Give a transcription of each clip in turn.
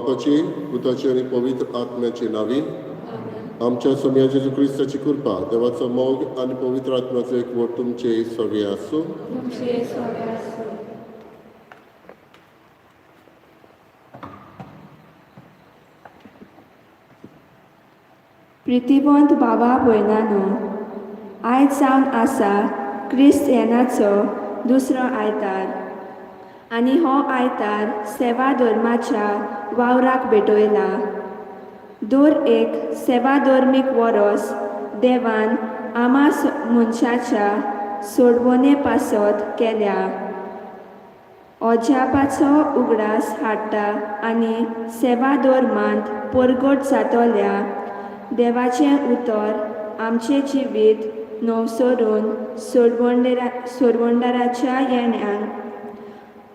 बापाची, पुताची आनी पवित्र आत्म्याची नावी आमच्या सोमया जेजू क्रिस्ताची कृपा, देवाचो मोग आनी पवित्र आत्म्याचो एकवट तुमचे सगळे आसूं. तुमचे सगळे आसूं. प्रितीवंत बाबा भयणानो, आयज जावन आसा क्रिस्त येणाचो दुसरो आयतार आनी हो आयतार सेवा धर्माच्या वावराक भेटयला. दर एक सेवा धर्मीक वरोस देवान आमा मनशाच्या सोडवणे पासत केल्या. अजापाचो उगडास हाडटा आनी सेवा धर्मांत परगट जातल्या देवाचें उतर आमचें जिवीत नवसरून सोडवणदाराच्या येण्याक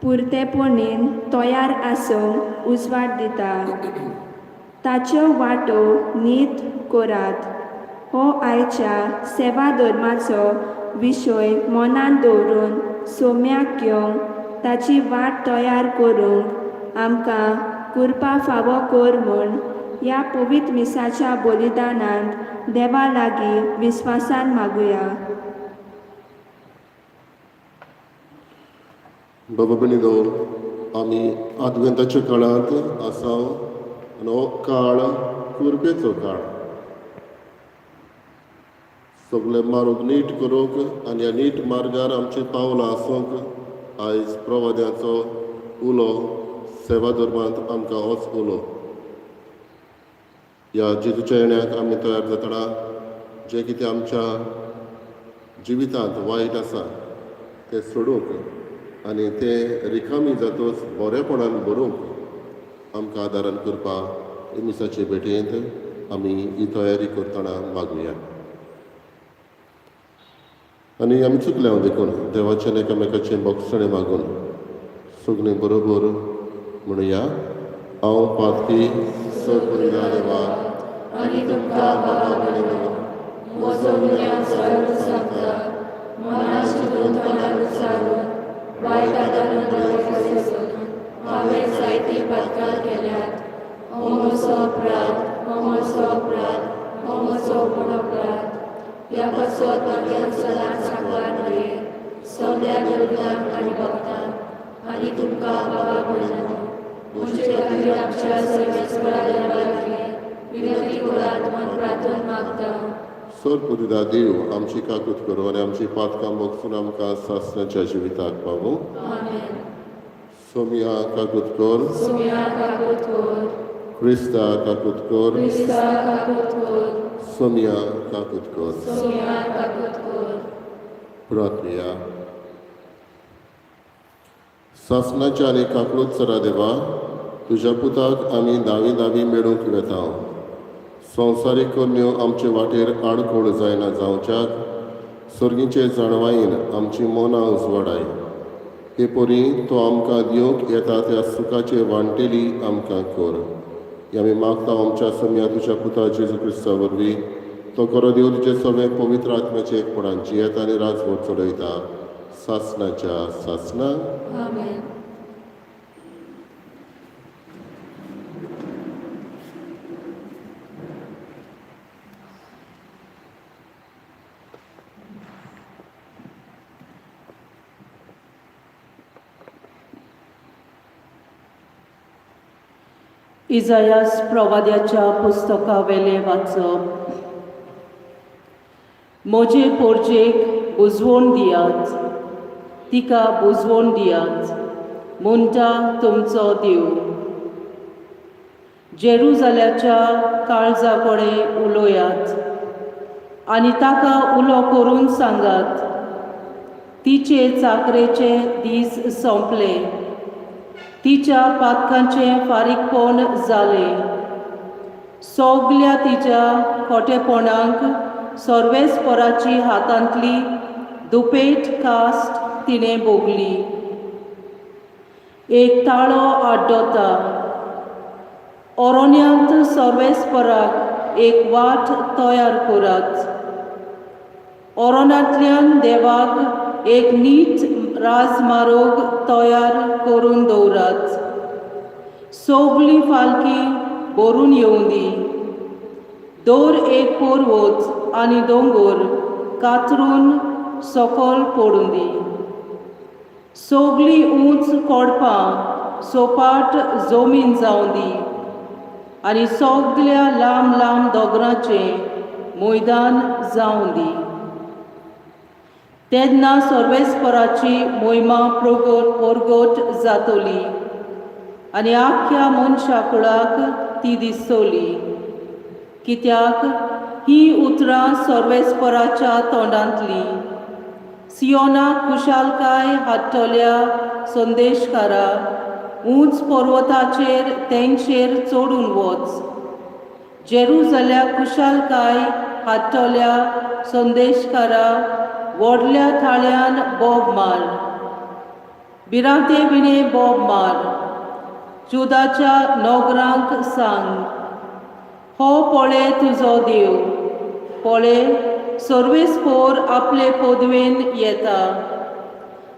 पुरतेपणीन तयार आसूंक उजवाड दिता. ताच्यो वाटो नीत करात हो आयच्या सेवा धर्माचो विशय मनांत दवरून सोम्याक घेवंक ताची वाट तयार करूंक आमकां कृपा फावो कर म्हूण ह्या पवित्र मिसाच्या बलिदानांत देवा लागीं विस्वासान मागुया. बाबा भयणीनो, आमी आदवेंताच्या काळांत आसा आनी हो काळ कुरपेचो काळ. सगळे मार्ग नीट करूंक आनी ह्या नीट मार्गार आमचीं पावलां आसूंक आयज प्रवाद्याचो उलो सेवा धर्मांत आमकां होच उलो. ह्या जेजूच्या येण्याक आमी तयार जातना जें कितें आमच्या जिवितांत वायट आसा तें सोडूंक आनी तें रिकामी जातूच बरेपणान भरूंक आमकां आदारान करपाक मिसाचे भेटयेंत आमी ही तयारी करतना मागुया. आनी आमी चुकले हांव देखून देवाचें एकामेकाचें बोगसणें मागून सगळीं बरोबर म्हणुया. हांव पातकी सरपुरिदा देवा आनी तुमकां बाबा भयणीनो, म्हजो गुन्यांव सगळो सांगता. मना चिंतून, तोंडार उच्चारून, वायट आदारून, दोळे सोदून हांवें जायतीं पातकां केल्यात. हो म्हजो अपराध, हो म्हजो अपराध, हो म्हजो व्हड अपराध. ह्या पासत भाग्यान सदांच सांगवार न्हय, सगळ्या देवतांक आनी भक्तांक आनी तुमकां बाबा भयणानो, म्हजे खातीर आमच्या सर्वेस्परा देवा लागीं विनंती करात म्हूण प्रार्थना मागता. सरपुरिदा देव आमची काकूत करूं आनी आमची पातकां भोगसून आमकां सासणाच्या जिविताक पावूं. आमेन. सोमिया काकूत कर. सोम्या काकूत कर. क्रिस्ता काकूत कर. क्रिस्ता काकूत कर. सोमिया काकूत कर. सोम्या काकूत कर. प्रार्थया. सासणाच्या आनी काकळूत देवा, तुज्या पुताक आमी दावी दावी मेळूंक वेता. संवसारीक करण्यो आमचे वाटेर आडखळ जायना जावच्याक सर्गीचे जाणवायेन आमची मनां उजवाडाय. हे परी तो आमकां दिवंक येता त्या सुखाचे वांटेली आमकां कर. हे आमी मागता आमच्या सोम्या तुज्या पुता जेजू क्रिस्ता वरवीं. तो खरो देव तुजे सगळे पवित्र आत्म्याचे एकपणान जियेता आनी राजवट चलयता सासणाच्या सासणां. आमेन. इजायास प्रवाद्याच्या पुस्तकावेलें वाचप. म्हजे पोरजेक बुजवण दियात, तिका बुजवण दियात म्हणटा तुमचो देव. जेरुजाल्याच्या काळजा कडेन उलयात आनी ताका उलो करून सांगात, तिचे चाकरेचे दीस सोंपले, तिच्या पातकांचें फारीकपण जालें. सगल्या तिच्या खोटेपणांक सर्वेस्पराची हातांतली दुपेट कास्ट तिणें भोगली. एक ताळो आड्डता, ओरोन्यांत सर्वेस्पराक एक वाट तयार करात, ओरोनांतल्यान देवाक एक नीट राजमार्ग तयार करून दवरात. सोगली फालकी भरून येवं दी. दर एक पर्वत आनी दोंगर कातरून सकल पडूं दी. सोगली उंच कोडपां सोपाट जमीन जावं दी आनी सगल्या लांब लांब दोंगराचें मैदान जावं दी. तेन्ना सर्वेस्पराची मोहिमा प्रगट परगट जातली आनी आख्ख्या मनशा कुळाक ती दिसतली. कित्याक ही उतरां सर्वेस्पराच्या तोंडांतली. सियोनाक खुशालकाय हाडटल्या संदेशकारा, उंच पर्वताचेर तेंगशेर चडून वच. जेरुजाल्याक खुशालकाय हाडटल्या संदेशकारा, व्हडल्या थाळ्यान बोब मार, भिरांते विणे बोब मार. जुदाच्या नोगरांक सांग, हो पळय तुजो देव, पळय सर्वेस्पोर आपले पदवेन येता.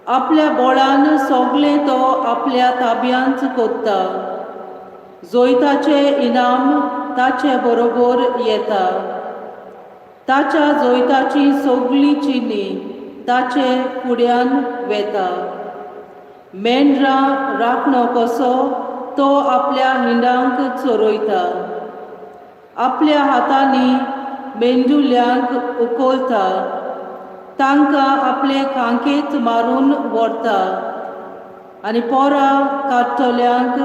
आपल्या बोळान सगलें तो आपल्या ताब्यांत कोत्ता. जैताचें इनाम ताचे बरोबर येता. ताच्या जैताची सगळीं चिन्नी ताचे फुड्यान वेता. मेंढरां राखणो कसो तो आपल्या हिंडांक चरयता. आपल्या हातांनी मेंदुल्यांक उखलता, तांकां आपले खांकेत मारून व्हरता आनी पोरां काडटल्यांक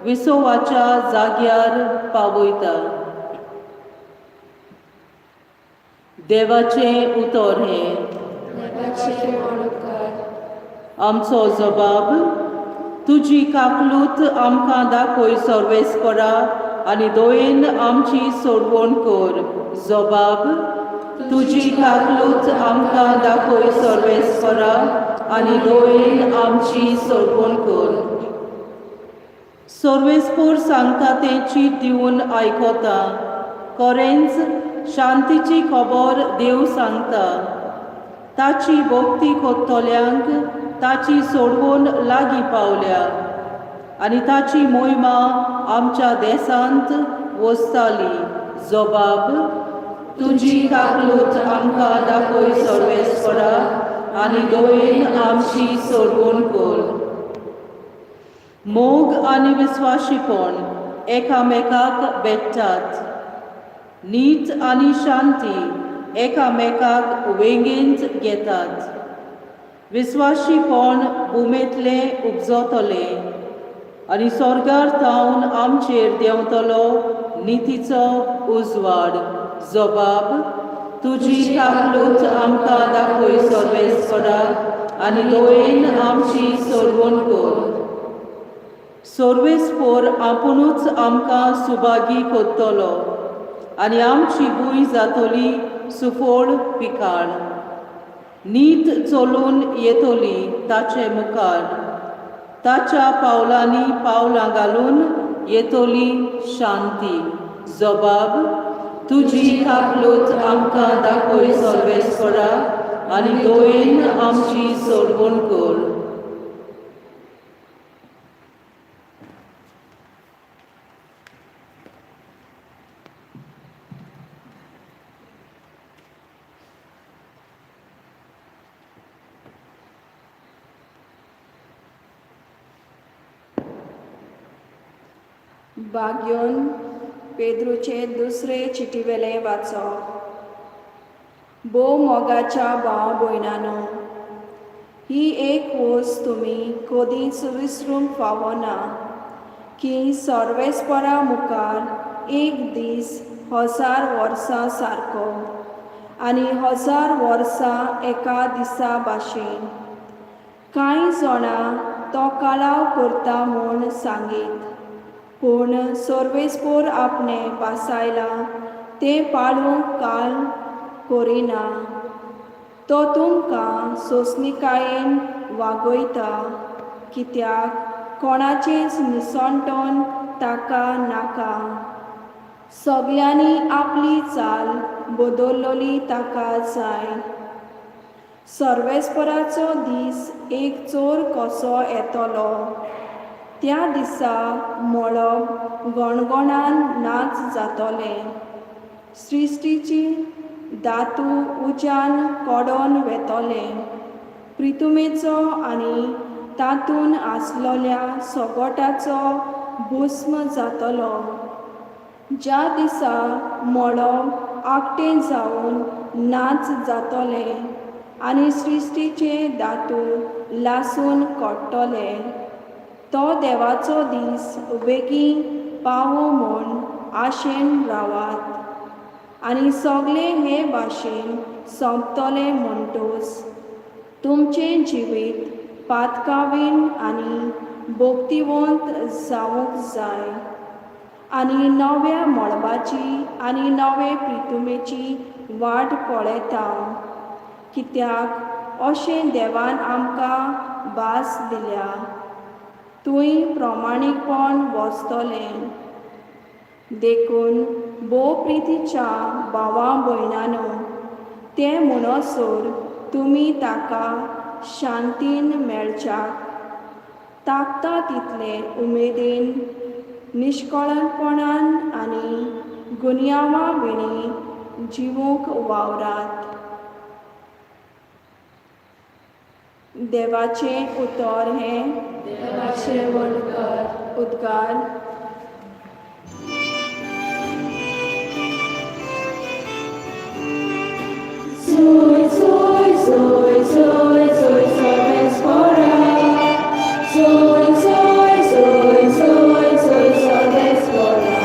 विसवाच्या जाग्यार पावयता. देवाचें उतर हें. देवाचे उपकार. आमचो जबाब तुजी काकलूत आमकां दाखय सर्वेस्परा आनी दोयेन आमची सोडवण कर. जबाब तुजी काकलूत आमकां दाखय सर्वेस्परा आनी दोयेन आमची सोडवण कर. सर्वेस्पोर सांगता तें चीट दिवन आयकता. खरेंच शांतीची खबर देव सांगता. ताची भक्ती कोत्तल्यांक ताची सोडवण लागीं पावल्या आनी ताची मोहिमा आमच्या देशांत वसताली. जबाब तुजी काकलूत आमकां दाखय सर्वेस्परा आनी दोयेन आमची सोडवण कर. मोग आनी विस्वाशीपण एकामेकाक भेट्टात. नीत आनी शांती एकामेकाक वेंगेंत घेतात. विस्वाशीपण भुमेंतलें उपजतलें आनी स्वर्गार थावन आमचेर देंवतलो नितीचो उजवाड. जबाब तुजी काकलूत आमकां दाखय सर्वेस्परा आनी दोयेन आमची सोडवण कर. सर्वेस्पोर आपुणूच आमकां सुभागी कोत्तलो आनी आमची भूंय जातली सुफळ पिकाळ. नीत चलून येतली ताचे मुखार, ताच्या पावलांनी पावलां घालून येतली शांती. जबाब तुजी काकलूत आमकां दाखय सर्वेस्परा आनी दोयेन आमची सोडवण कर. बाग्योन पेद्रूचे दुसरे चिटीवेलें वाचप. भोव मोगाच्या भाव भयणानो, ही एक वस्त तुमी कदींच विसरूंक फावना की सर्वेस्परा मुखार एक दीस 1000 वर्सां सारको आनी 1000 वर्सां एका दिसा भाशेन. कांय जाणां तो कलाव करता म्हूण सांगीत, पूण सर्वेस्पोर आपणें भासायलां तें पाळूंक काल करिना. तो तुमकां सोंसणिकायेन वागयता, कित्याक कोणाचेंच निसणटण ताका नाका. सगल्यांनी आपली चाल बदलली ताका जाय. सर्वेस्पराचो दीस एक चोर कसो येतलो. त्या दिसा मळब गणगणान नाच जातलें. सृश्टीची धातू उज्यान कडोन वेतले. प्रितुमेचो आनी तातूंत आसलोल्या सगोटाचो भस्म जातलो. ज्या दिसा मळब आकटें जावन नाच जातलें आनी सृश्टीचे धातू लासून कडटले, तो देवाचो दीस वेगीं पावो म्हूण आशेन रावात. आनी सगळे हे भाशेन सोंपतले म्हणटूच तुमचें जिवीत पातकावीण आनी भक्तिवंत जावंक जाय आनी नव्या मळबाची आनी नवे प्रितुमेची वाट पळयता. कित्याक अशें देवान आमकां भास दिल्या, थंय प्रमाणीकपण वसतलें. देखून भोव प्रितीच्या भावा भयणानो, तें म्हणसर तुमी ताका शांतीन मेळच्याक ताकता तितले उमेदीन, निश्कळणपणान आनी गुन्यांवा विणी जिवूंक वावरात. देवाचें उतर हें देवाचे व्हडकार. उद्गार. Soy, soy, soy, soy, soy, Sorvespora. Soy, soy, soy, soy, soy, Sorvespora.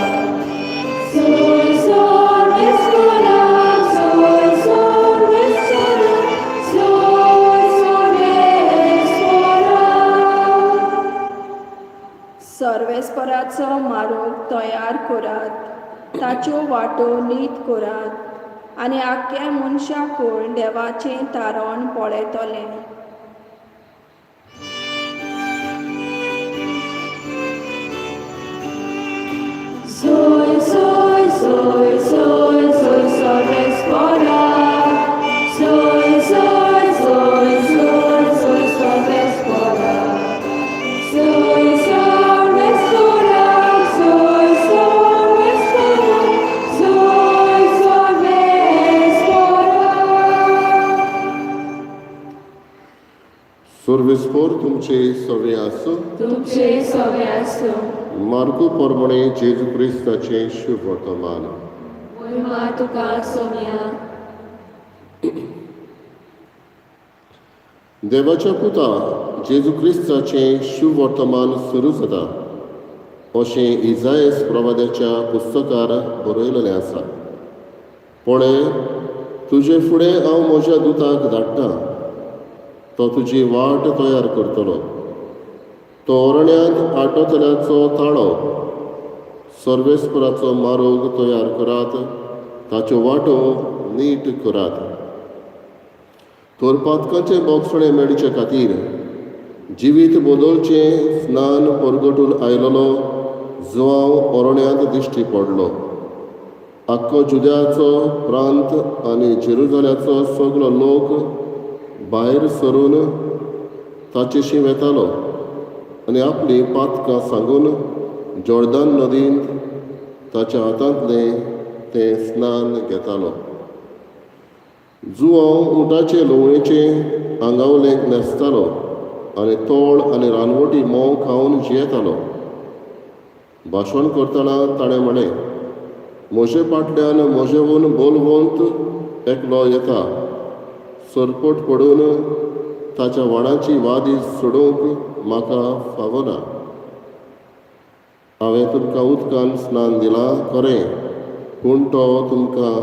Soy, Sorvespora, soy, Sorvespora, soy, Sorvespora. सर्वेस्पराचो मारोग तयार करात, ताच्यो वाटो नीत करात आनी आख्ख्या मनशाकूळ देवाचें तारण पळयतलें. Soy, soy, soy, soy, soy, Sorvespora. Soy, soy, soy, soy, soy, Sorvespora. Soy, Sorvespora, soy, Sorvespora, soy, Sorvespora. सुर्विस्पोर तुमचे सगळे आसूं. तुमचे सगळे आसूं. मार्कू प्रमाणे जेजू क्रिस्ताचें शुभ वर्तमान. महिमा तुका सोम्या. देवाच्या पुता जेजू क्रिस्ताचें शुभ वर्तमान सुरू जाता अशें इजायस प्रवाद्याच्या पुस्तकार बरयलेलें आसा. पळय, तुजे फुडें हांव म्हज्या दुताक धाडटा, तो तुजी वाट तयार करतलो. तो अरण्यांत आड्डतल्याचो ताळो, सर्वेस्पराचो मारोग तयार करात, ताच्यो वाटो नीट करात. तर पातकाचें बोगसणें मेळचे खातीर जिवीत बदलचें स्नान परगटून आयलेलो जुवांव अरण्यांत दिश्टी पडलो. आख्खो जुद्याचो प्रांत आनी जेरुजाल्याचो सगलो लोक भायर सरून ताचेशी वेतालो आनी आपलीं पातकां सांगून जॉर्दान नदींत ताच्या हातांतलें तें स्नान घेतालो. जुवांव उंटाचे लुवणेचें आंगावलें न्हेसतालो आनी तोळ आनी रानवटी म्होंव खावन जियेतालो. भाशण करतना ताणें म्हणलें, म्हजे फाटल्यान म्हजेहून बोलवंत एकलो येता, सरपट पडून ताच्या वाणाची वादी सोडोवंक म्हाका फावना. हांवें तुमकां उदकान स्नान दिलां खरें, पूण तो तुमकां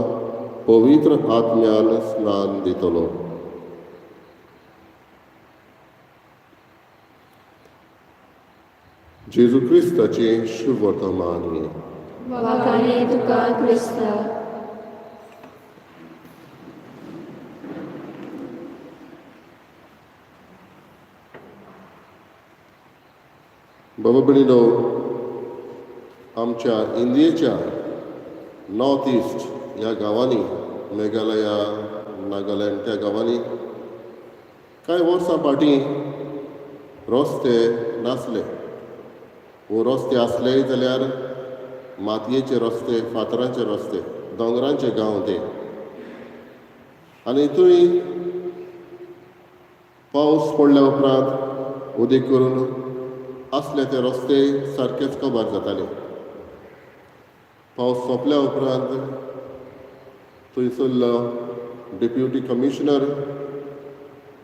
पवित्र आत्म्यान स्नान दितलो. जेजू क्रिस्ताचें शुभ वर्तमान. वाखाणे तुका क्रिस्ता. बाबा भयणीनो, आमच्या इंडियेच्या नॉर्थ इस्ट ह्या गांवांनी, मेघालया, नागालँड त्या गांवांनी कांय वर्सां फाटीं रस्ते नासले. वो रस्ते आसलेय जाल्यार मातयेचे रस्ते, फातरांचे रस्ते, दोंगरांचे गांव ते. आनी थंय पावस पडल्या उपरांत उदीक करून आसले ते रस्ते सारकेच कबार जाताले. पावस सोंपल्या उपरांत थंयसरलो डेप्युटी कमिशनर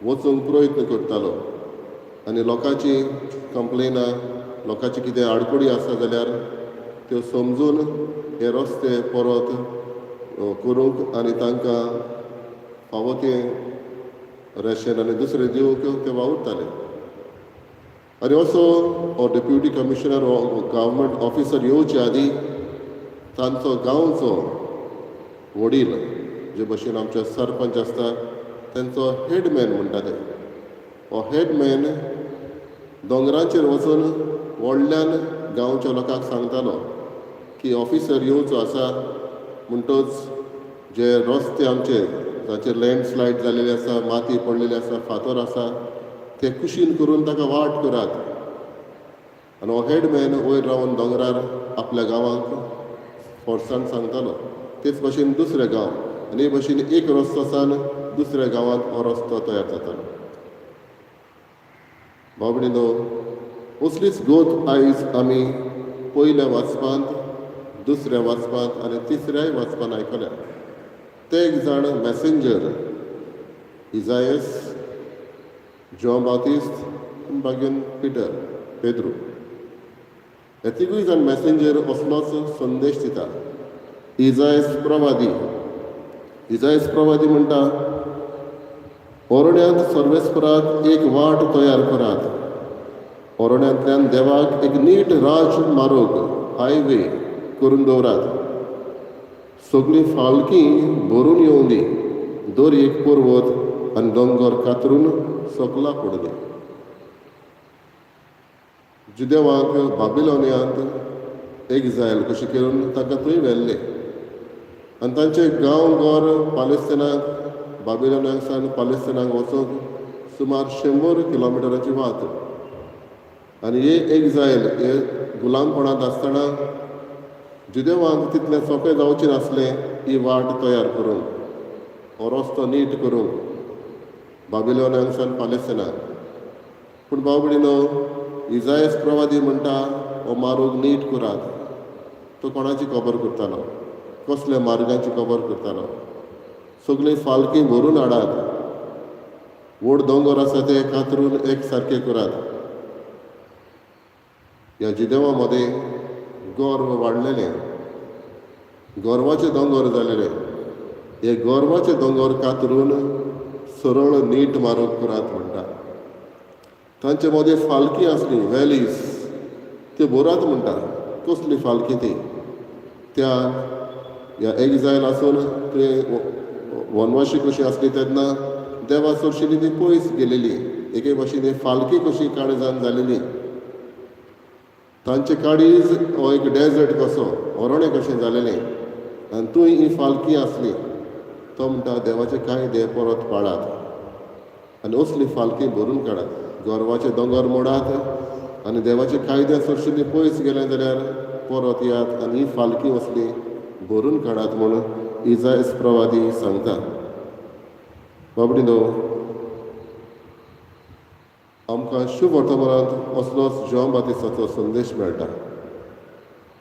वचूंक प्रयत्न करतालो आनी लोकांची कंप्लेनां, लोकांची कितें आडखळी आसा जाल्यार त्यो समजून हे रस्ते परत करूंक आनी तांकां फावो तें रेशन आनी दुसरें दिवंक ते वावुरताले. आनी असो हो डेप्युटी कमिशनर हो गव्हर्मेंट ऑफिसर येवचे आदीं तांचो गांवचो वडील, जे भशेन आमचे सरपंच आसता तेंचो हेडमॅन म्हणटा ते, हो हेडमॅन दोंगराचेर वचून व्हडल्यान गांवच्या लोकांक सांगतालो की ऑफिसर येवचो आसा, म्हणटच जे रस्ते आमचे जाचेर लँडस्लायड जालेले आसा, माती पडलेली आसा, फातर आसा, ते कुशीन करून ताका वाट करात. आनी हो हेडमॅन वयर रावन दोंगरार आपल्या गांवांक फोर्सान सांगतालो. तेच भशेन दुसरे गांव आनी हे भशेन एक रस्तो सान दुसऱ्या गांवांत हो रस्तो तयार जातालो. भाव भयणीनो, असलीच गोत आयज आमी पयल्या वाचपांत, दुसऱ्या वाचपांत आनी तिसऱ्याय वाचपांत आयकल्या. ते एक जाण मॅसेंजर इजायस, जॉन बातिस्त, बागेन पिटर, पेद्रू, हे तिगूय जाण मॅसेंजर असलोच संदेश दिता. इजायस प्रवादी, इजायस प्रवादी म्हणटा, ओरण्यांत सर्वेस्पराक एक वाट तयार करात, ओरण्यांतल्यान देवाक एक नीट राज मार्ग, हायवे करून दवरात. सगळीं फालकी भरून येवं दी, दर एक पर्वत आनी दोंगर कातरून सकला पडूं दी. जुदेवांक बाबिलोनियांत एक्झायल कशें करून तांकां थंय व्हेल्ले आनी तांचे गांव घर पालेस्तिनाक, बाबिलोनियांक सावन पालेस्तिनाक वचूंक सुमार 100 किलोमिटराची वाट. आनी हे एक्झायल, हे गुलामपणांत आसतना जुदेवांक तितलें सोंपें जावचें नासलें ही वाट तयार करूंक, हो रस्तो नीट करूंक बाबिलोनियांक सावन पालेस्तिनाक. पूण भाव भयणीनो, इजायस प्रवादी म्हणटा, हो मार्ग नीट करात. तो कोणाची खबर करतालो? कसल्या मार्गाची खबर करतालो? सगळीं फालकी भरून हाडात, व्हड दोंगर आसा ते कातरून एक सारके करात. ह्या जिदेवा मदें गर्व वाडलेलें, गर्वाचे दोंगर जालेले. हे गर्वाचे दोंगर कातरून सरळ नीट मार्ग करात म्हणटा. तांचे मदें फालकी आसली, वॅलीज, त्यो भरात म्हणटा. कसली फालकी ती? त्या ह्या एक्झायल आसून ते वनवाशी कशी आसली तेन्ना देवा सरशिल्ली ती पयस गेलेली, एके भाशेन फालकी कशी काळजान जालेली. तांचे काळीज हो एक डेजर्ट कसो, ओरणें कशें जालेलें आनी थंय ही फालकी आसली. तो म्हणटा, देवाचे कायदे परत पाळात आनी असली फालकी भरून काडात, गर्वाचे दोंगर मोडात आनी देवाचे कायदे सरशिल्ली पयस गेले जाल्यार परत यात आनी ही फालकी असली भरून काडात म्हूण इजायस प्रवादी सांगता. बाबडीनो, आमकां शुभ वर्तमानांत असलोच जॉन बातिस्ताचो संदेश मेळटा.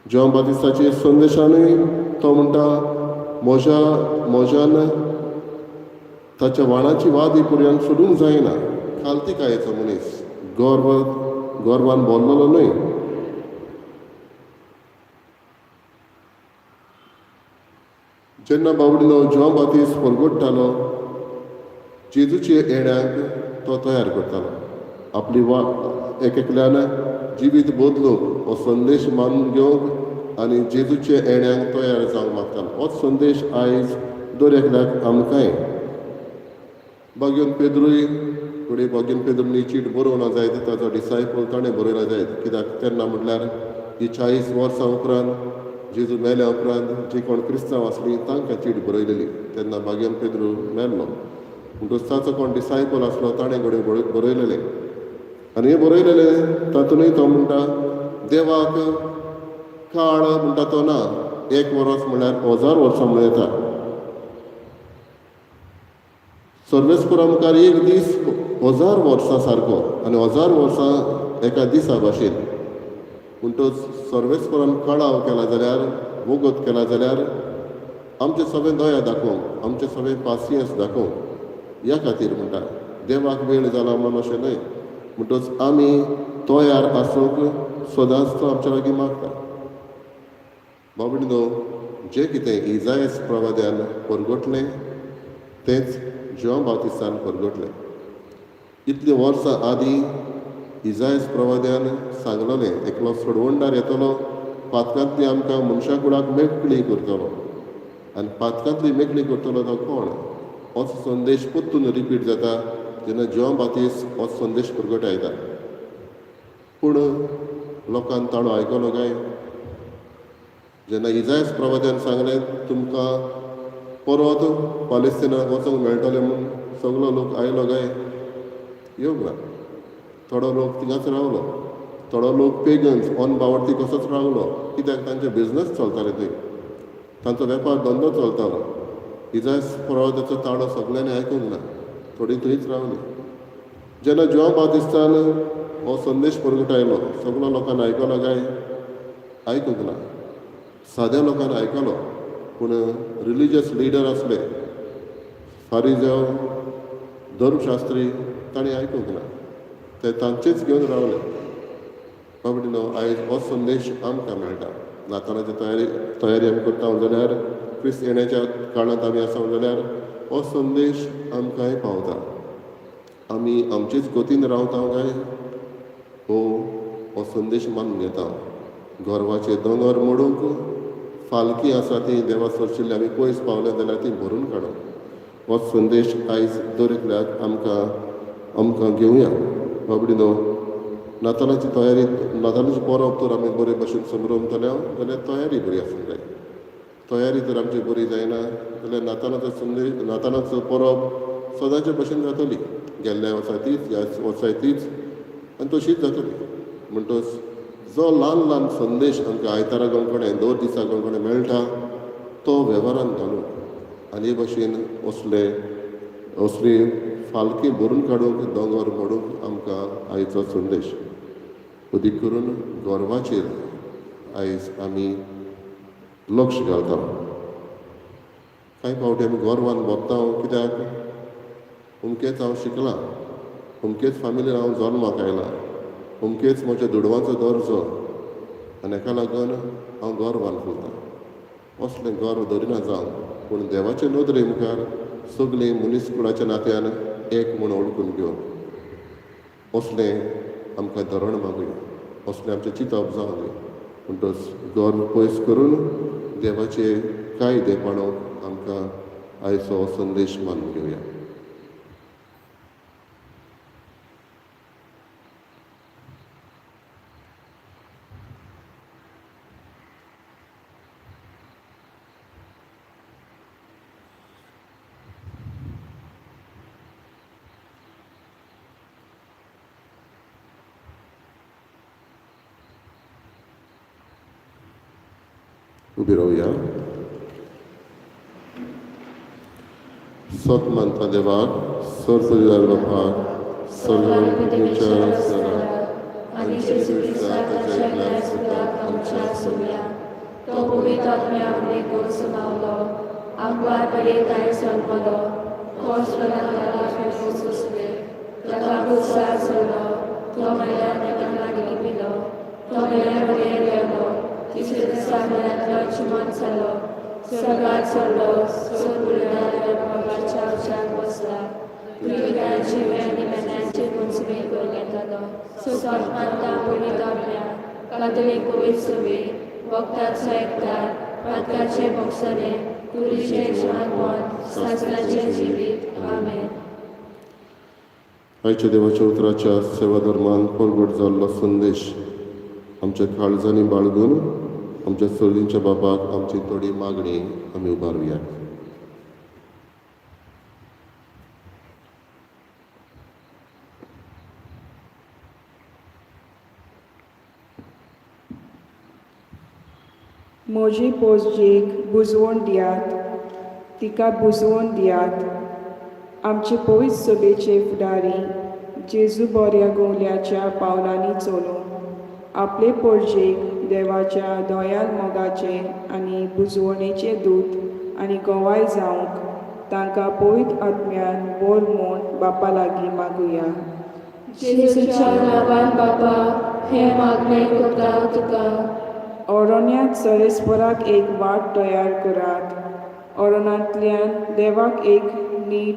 जॉन बातिस्ताचे संदेशानूय तो म्हणटा, म्हज्यान ताच्या वाणाची वादी पर्यंत सोडूंक जायना. खालतीकायेचो मनीस, गर्वान भरलेलो न्हय. जेन्ना बाबडीनो जॉन बातिस्त परगट्टालो, जेजूचे येण्याक तो तयार करतालो. आपली वा एक एकल्यान जिवीत बदलूंक हो संदेश मानून घेवंक आनी जेजूचे येण्याक तयार जावंक मागतालो. होच संदेश आयज दर एकल्याक आमकांय. बागेवन पेद्रूय फुडें बागेवन पेद्रून ही चीट बरोवना जायत, ताचो डिसायपल ताणें बरयला जायत, कित्याक तेन्ना म्हटल्यार ही 40 वर्सां उपरांत जेजू मेल्या उपरांत जी कोण क्रिस्तांव आसलीं तांकां चीट बरयलेली. तेन्ना बागेवन पेद्रू मेल्लो म्हणटकूच ताचो कोण डिसायपल आसलो ताणें घडये बरयलेलें. आनी हें बरयलेलें तातूंतय तो म्हणटा, देवाक काळ म्हणटा तो ना, एक वर्स म्हणल्यार 1000 वर्सां म्हणूं येता. सर्वेस्पुरा मुखार एक दीस 1000 वर्सां सारको आनी 1000 वर्सां एका दिसा भाशेन. म्हणटच सर्वेस्पुरान कळाव केला जाल्यार, वगत केला जाल्यार आमचे सगळें दया दाखोवंक, आमचे सगळें पासियेंस दाखोवंक ह्या खातीर म्हणटा देवाक वेळ जाला म्हणून अशें न्हय. म्हणटच आमी तयार आसूंक सदांच तो आमच्या लागीं मागता. बाबडीनो, जें कितें इजायस प्रवाद्यान परगटलें तेंच जुआंव बातिस्तान परगटलें. इतलीं वर्सां आदीं इजायस प्रवाद्यान सांगलेलें एकलो सोडवणदार येतलो, पातकांतली आमकां मनशा कुडाक मेकळी करतलो. आनी पातकांतली मेकळी करतलो तो कोण? होच संदेश परतून रिपीट जाता जेन्ना जुआंव बातिस्त हो संदेश परगटायता. पूण लोकान ताळो आयकलो काय? जेन्ना इजायस प्रवाद्यान सांगलें तुमकां परत पालेस्तिनाक वचूंक मेळटलें म्हूण, सगलो लोक आयलो काय? येवंक ना. थोडो लोक थिंगाच रावलो, थोडो लोक पेगन्स अनबावडती कसोच रावलो, कित्याक तांचे बिजनस चलताले थंय, तांचो वेपार धंदो चलतालो. इजायस प्रवाद्याचो ताळो सगल्यांनी आयकूंक ना, थोडीं थंयच रावलीं. जेन्ना जुआंव बातिस्तान हो संदेश परगटायलो सगलो लोकांनी आयकलो काय? आयकूंक ना. साद्या लोकांनी आयकलो, पूण रिलिजियस लिडर आसले फारिजांव, धर्मशास्त्री, तांणी आयकूंक ना, ते तांचेच घेवन रावले. बाबडीनो, आयज हो संदेश आमकां मेळटा. नातालाची तयारी आमी करता जाल्यार, क्रिस्त येण्याच्या काळांत आमी आसा जाल्यार हो संदेश आमकांय पावता. आमी आमचेच गतीन रावता काय हो हो संदेश मानून घेता? गर्वाचे दोंगर मोडूंक फालकी आसा ती देवा सरशिल्ली आमी पयस पावले जाल्यार ती भरून काडूंक हो संदेश आयज दर एकल्याक आमकां आमकां घेवया. बाबडीनो, नातालाची तयारी, नातालाची परब तर आमी बरे भशेन समरमतले जाल्यार तयारी बरी आसूंक जाय. तयारी तर आमची बरी जायना जाल्यार नातालाचो संदेश, नातालाचो परब सदांचे भशेन जातली, गेल्ल्या वर्सा तीच, ह्या वर्साय तीच आनी तशीच जातली. म्हणटच जो ल्हान ल्हान संदेश आमकां आयतारा कडेन, दर दिसा कडेन मेळटा तो वेव्हारान घालूंक आनी हे भशेन असले असली फालकी भरून काडूंक, दोंगर मोडूंक आमकां आयचो संदेश. अदीक करून गर्वाचेर आयज आमी लक्ष घालता. कांय फावटी आमी गर्वान भोगता, कित्याक अमकेच हांव शिकलां, अमकेच फामिलीन हांव जल्माक आयलां, अमकेच म्हज्या दुडवांचो दर्जो आनी हेका लागून हांव गर्वान फुलतां. असलें गर्व धरिना जावं, पूण देवाचे नदरे मुखार सगळीं मनीसकुळाच्या नात्यान एक म्हूण वळखून घेवन असलें आमकां धरण मागुया, असलें आमचें चिंतप जावं दी. म्हणटच गर्व पयस करून देवाचे कायदे पाळोवंक आमकां आयचो संदेश मानून घेवया. उबी रावया. सत मानता देवाक, सर्व बापाक, आनी जेजू क्रिस्ताक ताच्या एकल्या सुताक आमच्या सोडया. तो पवित्र आत्म्या आपले सुनावलो, आंकवार बरे जल्मलो, कोस सोंसले, ताका क्रुसार सोडलो, तो मेल्यार ताका लागीं पिलो, तो मेल्यार वयर गेलो, तिसऱ्या दिसा मेल्यांतलो जिवंत जालो, स्वर्गात चडलो, सोदपुरदार बाबाच्या उशाक बसला, जिव्यांची आनी मेल्यांची पंचमी करून येतलो. सत मानता पवित्र आत्म्या, कातोलीक पवित्र सभे, वखदाचो एकठार, पातकाचे भोगसणे, कुडीचें जिवनपण, सासणाचें जिवीत. आमेन. आयच्या देवाच्या उतराच्या सेवा धर्मान परगट जाल्लो संदेश आमच्या काळजांनी बाळगून आमच्या चलींच्या बापाक आमची थोडी मागणी आमी उबारुया. म्हजी पोजयेक बुजवण दियात, तिका बुजवण दियात. आमचे पवित्र सभेचे फुडारी जेजू बोऱ्या गोवल्याच्या पावलांनी चलून आपले पोरजेक देवाच्या दयाल मोगाचे आनी बुजवणेचे दूत आनी गवाय जावंक तांकां पवित्र आत्म्यान बोर म्हूण बापा लागीं मागुया. जेजूच्या नांवान बापा हें मागणें करता तुका. अरण्यांत सरेस्पराक एक वाट तयार करात, अरण्यांतल्यान देवाक एक नीट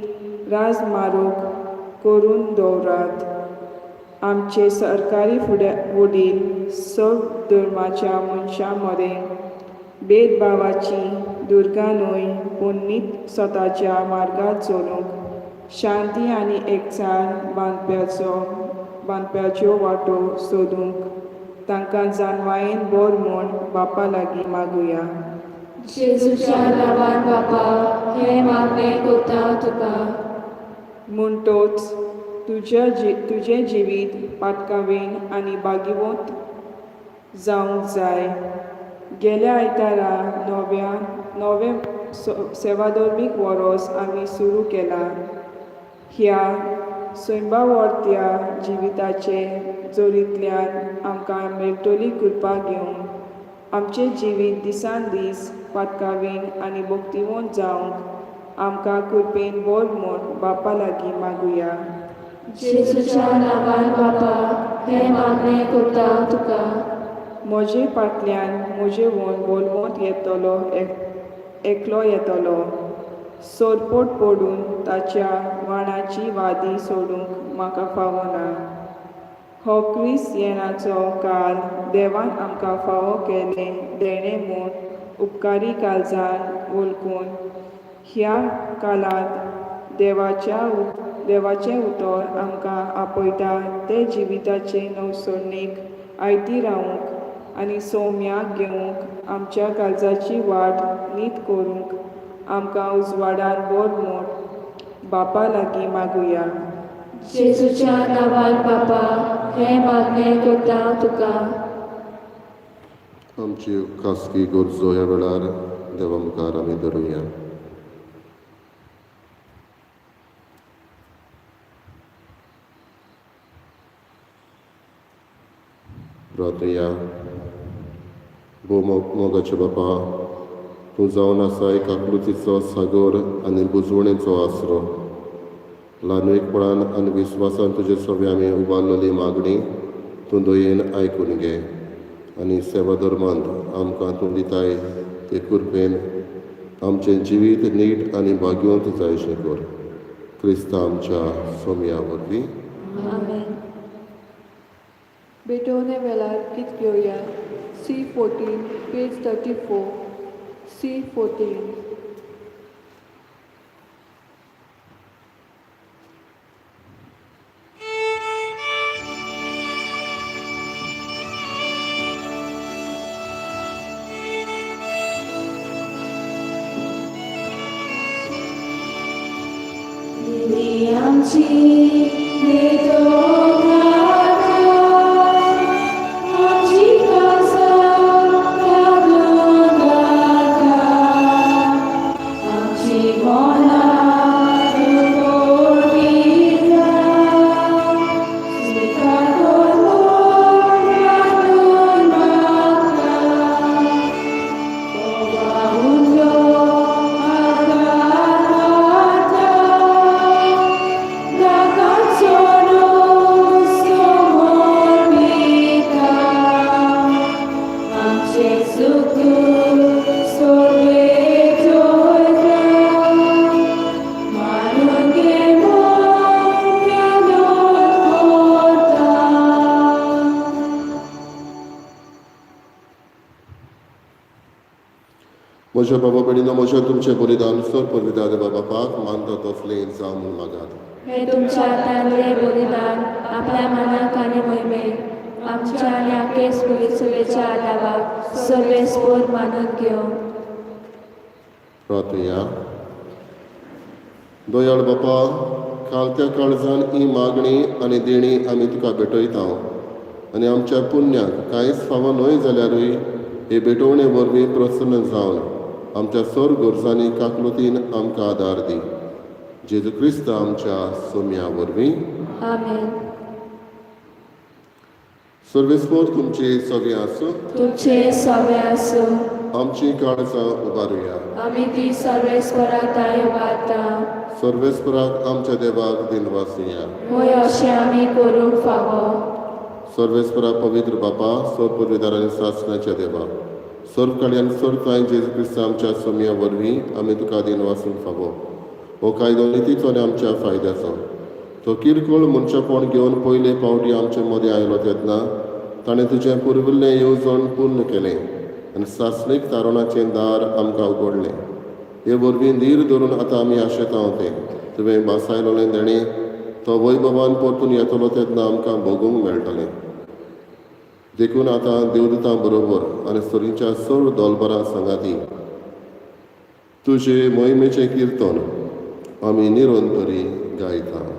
राजमार्ग करून दवरात. आमचे सरकारी फुड्या वडील सब धर्माच्या मनशां मदें भेदभावाची दुर्गा न्हय पूण नीत स्वताच्या मार्गार चलूंक शांती आनी एकचार बांदप्याच्यो वाटो सोदूंक तांकां जाणवायेन बोर म्हूण बापा लागीं मागुया. जेजूच्या नांवान बापा हें मागणें करता तुका. म्हणटोच तुजें जिवीत पातकावीन आनी भागिवंत जावंक जाय. गेल्या आयतारा नवें सेवाधर्मीक वरोस आमी सुरू केलां. ह्या सैंबावर्त्या जिविताचे जोरींतल्यान आमकां मेळटली कृपा घेवन आमचें जिवीत दिसान दीस पातकावीन आनी भक्तिवंत जावंक आमकां कृपेन बोर म्हूण बापा लागीं मागुया. जेजूच्या नांवान बापा हें मागणें करता तुका. म्हजे फाटल्यान म्हजे वोन बोलवंत येतलो एकलो येतलो, सोरपोट पडून ताच्या वाणाची वादी सोडूंक म्हाका फावना. हो क्रिस्त येणाचो काल देवान आमकां फावो केलें देणें म्हूण उपकारी काळजान वळखून ह्या काळांत देवाचें उतर आमकां आपयता तें जिविताचे नवसरणेक आयती रावूंक आनी सौम्याक घेवंक आमच्या काळजाची वाट नीत करूंक आमकां उजवाडान बोर म्हूण बापा लागीं मागुया. जेजूच्या नांवान बापा हें मागणें करता तुका. आमची खासगी गरजो ह्या वेळार देवा मुखार आमी धरुया. प्रार्थया. भोव मोगाचे बापा, तूं जावन आसा एक आकृतीचो सागर आनी बुजवणेचो आसरो. ल्हानवीकपणान आनी विस्वासान तुजे सवे आमी उबारलेली मागणी तूं दयेन आयकून घे आनी सेवा धर्मांत आमकां तूं दिताय ते कृपेन आमचें जिवीत नीट आनी भाग्यवंत जायशें कर. क्रिस्ता आमच्या सोमया वरवीं. आमेन. भेटवणे वेळार गीत घेवया. C 14 page 34, C 14. आमची म्हज्या बाबा भयणीनो, म्हज्या तुमचें बलिदान सर पवित्र देवा बापाक मानता तसलें जावं म्हूण मागात. हे तुमच्या हातांतलें बलिदान आपल्या मनाक आनी मोहिमेक आमच्या आनी आकेस पवित्र आदावाक सर्वेस्पोर मानून घेवं. प्रार्थया. दयाळ बापा, कालत्या काळजान ही मागणी आनी देणी आमी तुका भेटयता आनी आमच्या पुण्याक कांयच फावो न्हय जाल्यारूय हे भेटवणे वरवीं प्रसन्न जावन आमच्या सर गरजांनी काकलुतीन आमकां आदार दी. जेजू क्रिस्त आमच्या सोम्या वरवीं. आमेन. सर्वेस्पोर तुमची सगळीं आसूं. तुमचे सवे आसूं. आमची काळजां उबारुया. आमी ती सर्वेस्परा ताय उबारता. सर्वेस्पराक आमच्या देवाक दिनवासया. होय, अशें आमी करूंक फावो. सर्वेस्परा पवित्र बापा, सर्व पुर्वेदार आनी सासणाच्या देवा, सर्व काळी आनी सर्व कांय जेजू क्रिस्त आमच्या सोमया वरवीं आमी तुका दिनवासूंक फावो. हो कायदो नितीचो आनी आमच्या फायद्याचो. तो किरकोळ मनशापण घेवन पयले पावटी आमचे मदें आयलो तेन्ना ताणें तुजें पुर्विल्लें येवजण पूर्ण केलें आनी सासणीक तारणाचें दार आमकां उगडलें. हे वरवीं धीर धरून आतां आमी आशेता तें तुवें भासायलोलें देणें तो वैभवान परतून येतलो तेन्ना आमकां भोगूंक मेळटलें. देखून आतां देवदूतां बरोबर आनी सोरीच्या सर्व दोलबरां सांगाती तुजे मोहिमेचें किर्तन आमी निरंतरी गायता.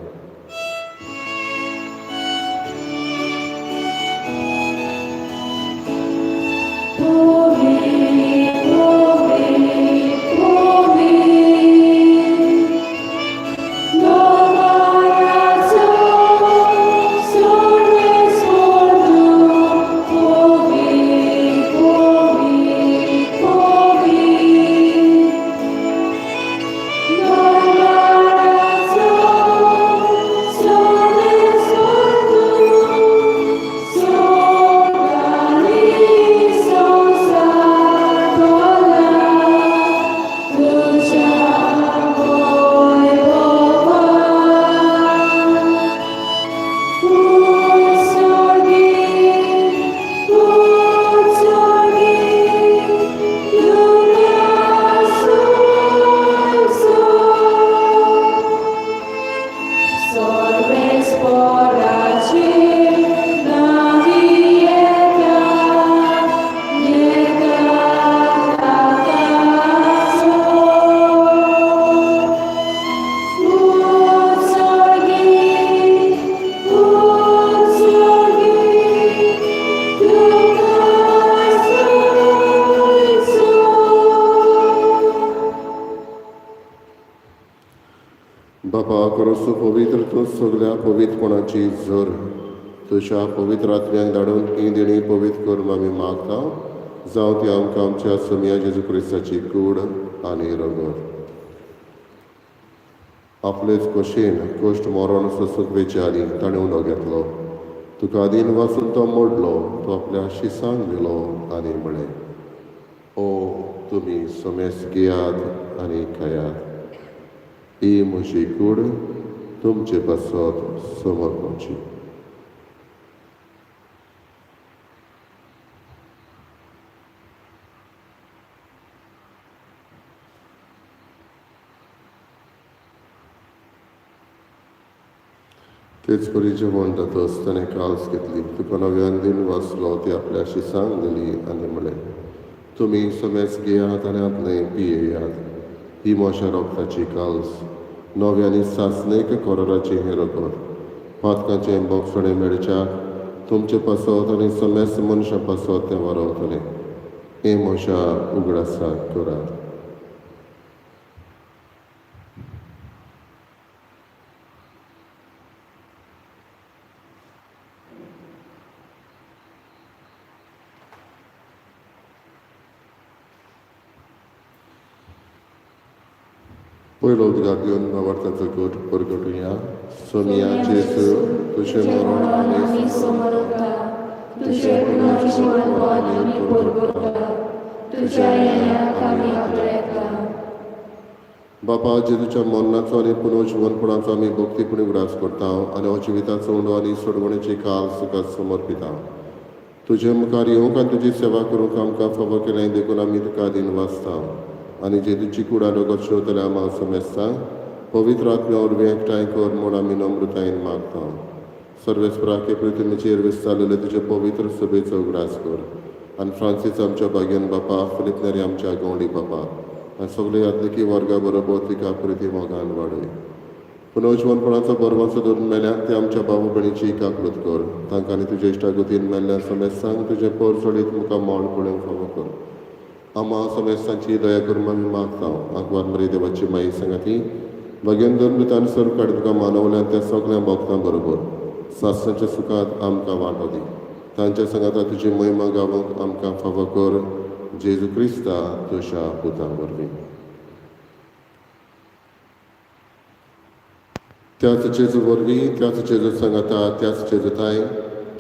बापा करोसो पवित्र तूं सगल्या पवित्रपणाची झर तुज्या पवित्र आत्म्याक धाडून ही देणी पवित्र करून आमी मागता, जावं ती आमकां आमच्या सोमया जेजू क्रिस्ताची कूड आनी रगत. आपलेच खोशेन कोश्ट मरण सोसूंक वेचे आदी ताणें उलो घेतलो. तुका आदीन वासून तो मोडलो, तो आपल्या शिसांक दिलो आनी म्हळें, ओ तुमी समेस घेयात आनी खायात, ही म्हजी कूड तुमचे पासत समर्पणची. तेच परी जेवण जातच ताणें काल्स घेतली, तुका नव्यान दिन वाचलो, ती आपल्या शिसांक दिली आनी म्हळें, तुमी समेस घेयात आनी आपलें पियेयात, ही म्हज्या रोगताची काल्स, नव्या आनी सासणेक कोराराचें हें रगत, पातकांचें बोगसणें मेळच्याक तुमचे पासत आनी समेस्त मनशां पासत तें वारवतलें. हें म्हज्या उगडासाक करात. पयलो उद्गार घेवन भावार्थाचो गट परगटुया. सोमिया जेजू, तुजें मरण आमी समरता, तुजें पुनर्जीवनपण आमी परगटता, तुज्या येण्याक आमी आपयता. बापा, जेजूच्या मरणाचो आनी पुनर्जीवनपणाचो आमी भक्तीपणी उगडास करता आनी हो जिविताचो उंडो आनी सोडवणेची काल तुका समर्पिता. तुजे मुखार येवंक आनी तुजी सेवा करूंक आमकां फावो केलें देखून आमी तुका दिनवासता आनी जेजूची कूड रगत शेवतल्या आमकां समेस्ता पवित्र आत्म्या वरवीं एकठांय कर म्हूण आमी नम्रतायेन मागता. सर्वेस्पराके पृथ्वीचेर विस्तारलेले तुजे पवित्र सभेचो उगडास कर आनी फ्रांसीस आमच्या भाग्यान बापा, फिलीप नेरी आमच्या गवंडी बापा आनी सगळे यादलिकी वर्गा बरोबर तिका प्रिती मोगान वाडय. पुनर्जिवनपणाचो बरवाचो धरून मेल्या ते आमच्या बाबा भयणीची काकळूत कर. तांकां आनी तुज्या इश्टागतीन मेल्ल्या समेस्तांक तुजें पोर सोडीत मुखार मोल पळोवंक फावो कर. आमा समेस्तांची दया करून आमी मागता. आगवार मरी देवाची माई सांगाती भाग्यान धरून दुतान सर्व काडी तुका मानवल्यान त्या सगळ्या भक्तां बरोबर सासणाच्या सुखांत आमकां वांटो दी. तांच्या सांगाता तुजी महिमा गावंक आमकां फावो कर. जेजू क्रिस्ता तुज्या पुता वरवीं. त्याच जेजू वरवीं, त्याच जेजू सांगाता, त्याच जेजूताय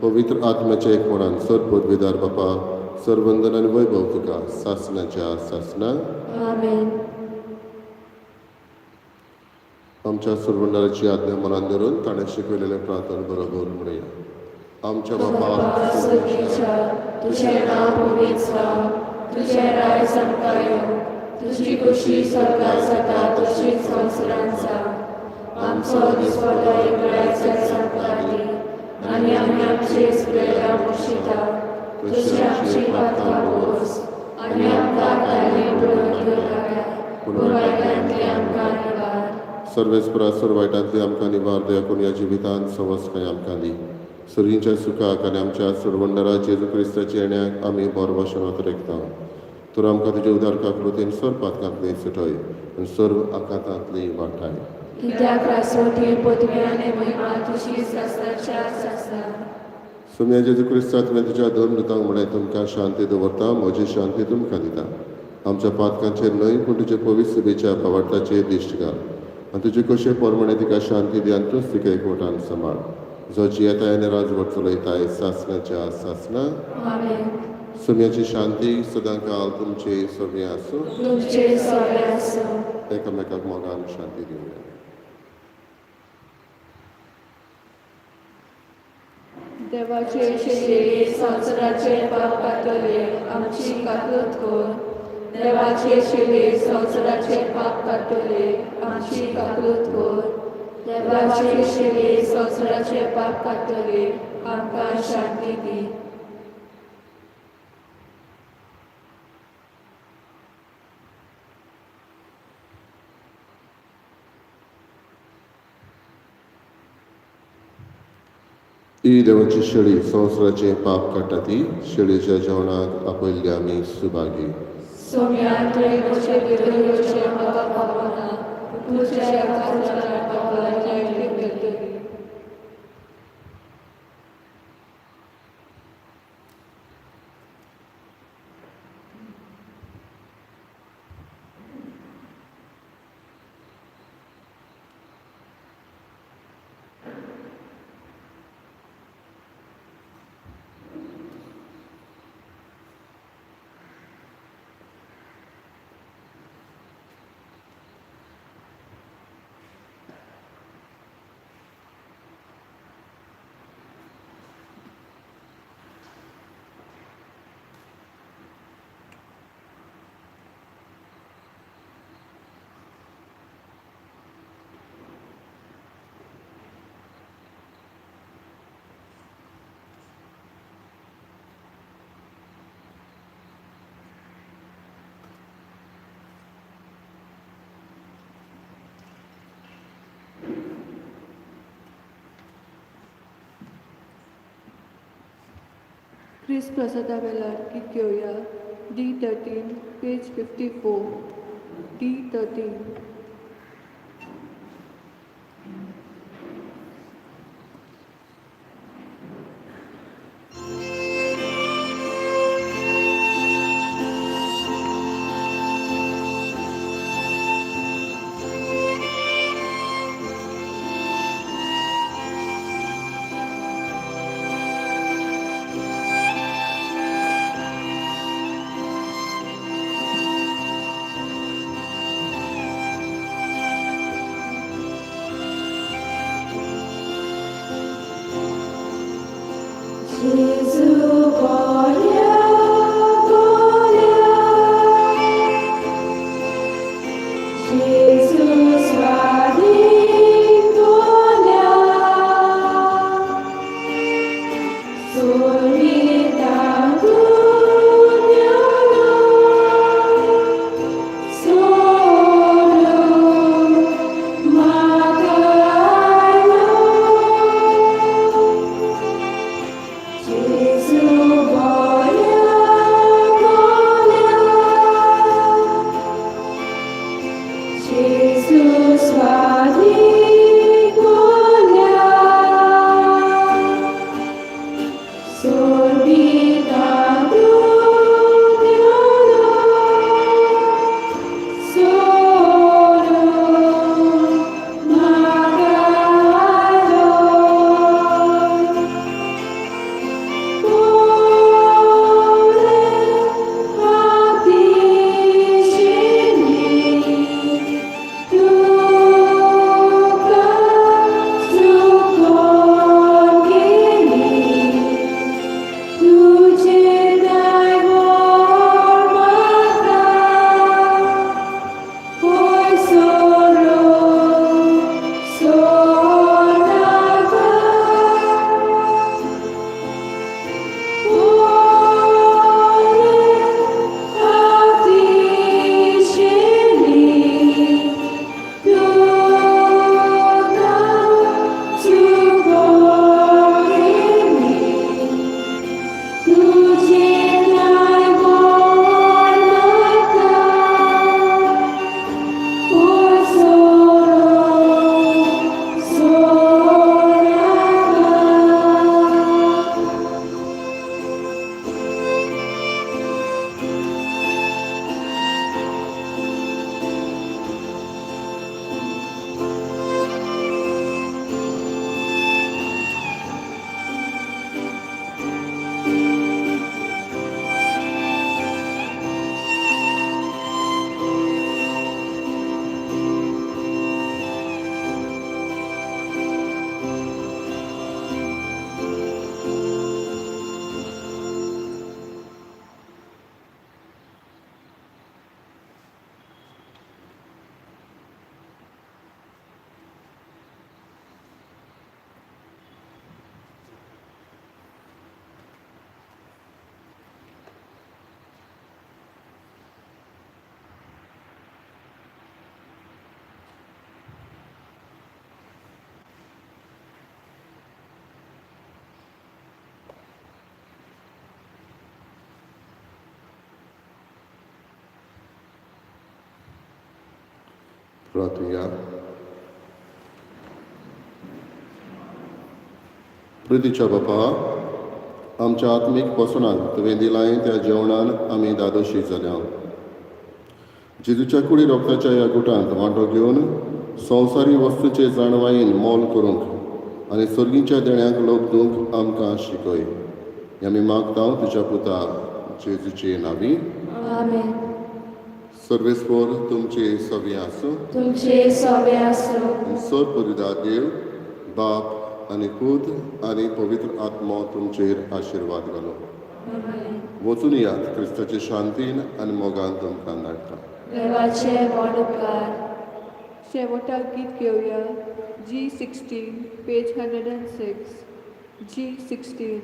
पवित्र आत्म्याच्या एकवणान सर पदवीदार बापा सरवंदन आनी वैभव तुका सासणाच्या सासना. आमेन. आमच्या सुरवंडाराची आज्ञा मनान धरून ताणें शिकयलेलें प्रार्थना बरोबर म्हणया. आमच्या बापा स्वर्गीच्या, तुझें नांव पवित्र जावं, तुझें राज आमकां येवं, तुजी खोशी स्वर्गात जाता तशीच संवसारांत जावं. आमचो दिसवडो एक वेळाचेर आमकां दी आनी आमी आमचे सुरेला पोशिता तशी आमची पातकां पोस आनी आमकां ताणें पडून घेवनाका, पूण वायटांतली आमकां निवार. सर्वेस्परा सर्व वायटांतली आमकां निवार. दया करून ह्या जिवितांत सवसकाय आमकां दी. सर्गींच्या सुखाक आनी आमच्या सरवंडरा जेजू क्रिस्ताच्या येण्याक आमी बोरवाशनात रेखता. तर आमकां तुज्या उदार काकृतीन सर्व पातकांतली सुटय आनी सर्व आकांतांतली वाटाय. कित्याक रासवटी पदवी आनी महिमा तुजी सासणाच्या सासणा. सोम्या जेजू क्रिस्ता, तुवें तुज्या दोन दुतांक म्हळें, तुमकां शांती दवरता, म्हजी शांती तुमकां दिता. आमच्या पातकांचेर न्हय पूण तुजे पवित्र सभेच्या भावार्थाचेर दिश्ट घाल आनी तुजे कशे प्रमाणे तिका शांती दी आनी तूंच तिका एकवटान सांबाळ, जो जियेताय आनी राजवट चलयताय सासणाच्या सासणा. आमेन. सोम्याची शांती सदांकाल तुमचे सगळें आसूं. तुमचे सगळे आसूं. एकामेकाक मोगान शांती दिवया. देवाचे शेळी संवसाराचे पाप काडटले, आमची काकूत कर. देवाचे शेळी संवसाराचे पाप काडटले, आमची काकूत कर. देवाचे शेळी संवसाराचे पाप काडटले, आमकां शांती दी. ही देवाची शेळी संवसाराचें पाप काडटा ती शेळीच्या जेवणाक आपयल्ली आमी सुभागी. सोम्या, तुवें म्हजे भितर येवचें म्हाका फावना, पूण तुज्या एका उतरान म्हाका भलायकी मेळटली. क्रिस्त प्रसादा वेळार गीत घेवया. D 13, page 54. D 13. Gesù voglio, voglio, Gesù svalingolia, solita dugnana, solo maga. प्रार्थुया. प्रितीच्या बापा, आमच्या आत्मीक पोसणाक तुवें दिलाय त्या जेवणान आमी दादोशी जाल्या. जेजूच्या कुडी रोगताच्या ह्या गुटांत वांटो घेवन संवसारी वस्तूचे जाणवायेन मोल करूंक आनी सर्गीच्या देण्यांक लोक दिवंक आमकां शिकय. हें आमी मागता तुज्या पुता जेजूचे नांवी. आमेन. सर्वेस्पोर तुमचे सगळें आसूं. तुमचे सोबे आसूं. सर परिदा देव बाप आनी पूत आनी पवित्र आत्मो तुमचेर आशिर्वाद घालो. आमेन. वचून यात. क्रिस्ताचे शांतीन आनी मोगान तुमकां धाडटा. देवाचे व्हड उपकार. शेवटाक गीत घेवया G 16, page 106, G 16.